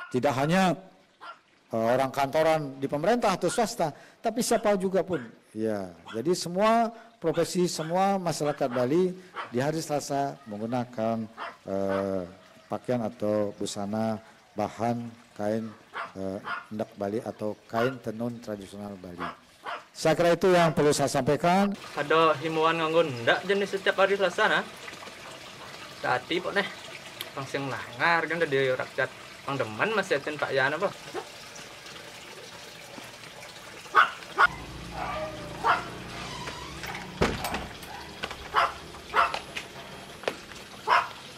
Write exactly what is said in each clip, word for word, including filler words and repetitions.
Tidak hanya eh, orang kantoran di pemerintah atau swasta, tapi siapa juga pun. Ya, jadi semua profesi, semua masyarakat Bali di hari Selasa menggunakan eh, pakaian atau busana bahan kain eh, endek Bali atau kain tenun tradisional Bali. Saya kira itu yang perlu saya sampaikan. Ada himbauan nganggo ndak jenis setiap hari Selasa nah. Tadi pok neh, langsung langgar kan dari rakyat. Pang demen masih atin Pak Yan apa?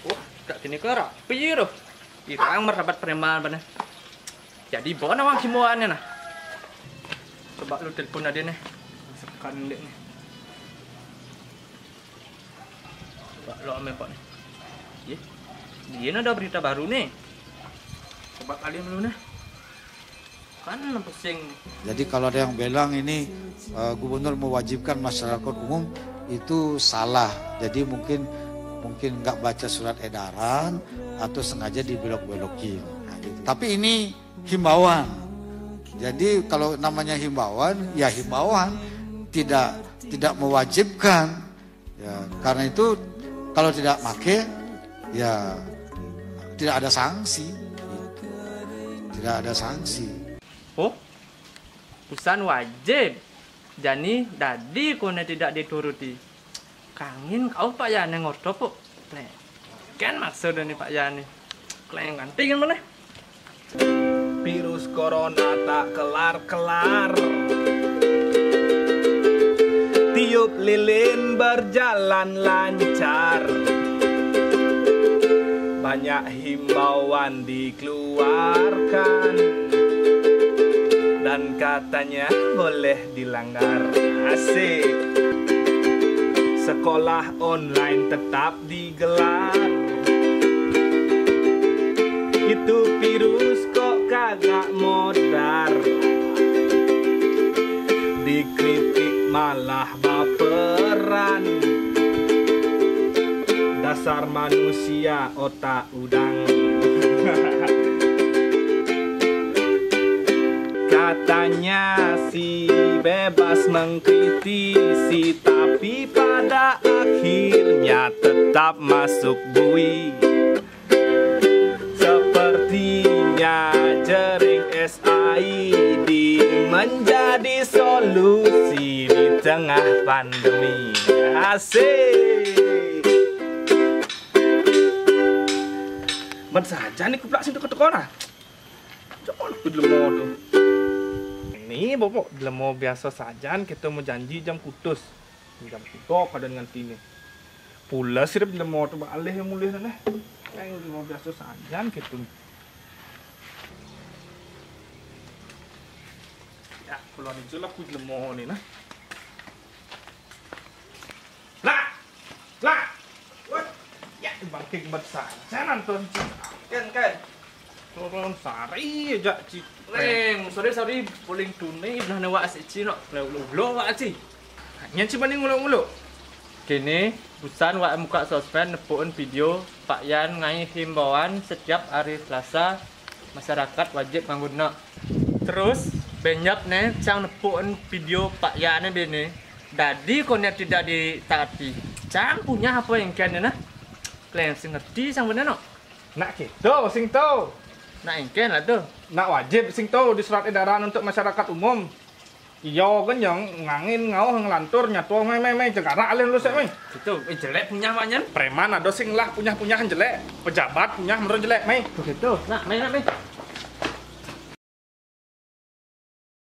Wah, tak kini ke rapi tuh. Irang martabat preman bana. Jadi bona wang himbauannya nah. Coba lu telepon aja nih. Sekan dek nih. Coba lo ame pok nih. Ye. Dia ada berita baru nih. Coba kalian dulu nih. Kan pusing. Jadi kalau ada yang bilang ini eh, gubernur mewajibkan masyarakat umum, itu salah. Jadi mungkin mungkin nggak baca surat edaran atau sengaja dibelok-belokin. Nah, gitu. Tapi ini himbauan. Jadi kalau namanya himbauan, ya himbauan, tidak tidak mewajibkan. Ya, karena itu kalau tidak make, ya tidak ada sanksi. Tidak ada sanksi. Oh, busan wajib. Jani dadi kone tidak dituruti. Kangin kau Pak Yane ngorto pok. Nih, kan maksud ini Pak Yane. Kleng ganti kan mana? Virus corona tak kelar-kelar. Tiup lilin berjalan lancar. Banyak himbauan dikeluarkan dan katanya boleh dilanggar. Asik. Sekolah online tetap digelar. Itu virus kok kagak modar. Dikritik malah baperan. Dasar manusia otak udang. Katanya sih bebas mengkritisi, tapi pada akhirnya tetap masuk bui. Sepertinya jering S I D menjadi solusi di tengah pandemi. Asik. Ban saja nih kuplak sing teko-teko nah. Coba aku dilemo tuh. Ini bopok dilemo biasa saja, kita mau janji jam kutus. Jam kutus kadang nganti nih. Pula sirip dilemo tuh balik yang mulih nih. Kayak dilemo biasa saja gitu. Ya, kalau ini lah aku dilemo nih nah. Lah, lah. Wah, ya bangkit bet saja nonton. Kan kan. Turun sari aja ci. Leng, sorry sorry, paling tunai belah newa asik ci no. Ulo ulo wak ci. Nyan ci paling ulo ulo. Kini busan wak muka sosmed nepuin video Pak Yan ngai himbauan setiap hari Selasa masyarakat wajib nganggo nok. Terus benyap ne cang nepuin video Pak Yan ne bene. Dadi konya tidak ditaati. Cang punya apa yang kene nah? Kleng sing ngerti sang bener no. Nak gitu sing tau. Nak engken lah tuh. Nak wajib sing tau di surat edaran untuk masyarakat umum. Iya kan yang ngangin ngauh ngelantur nyatua meh meh meh cegara alih lu sek meh. Gitu, eh, jelek punya maknya. Preman ada sing lah punya punyahan jelek, pejabat punya menurut jelek meh. Begitu. Nah, meh meh.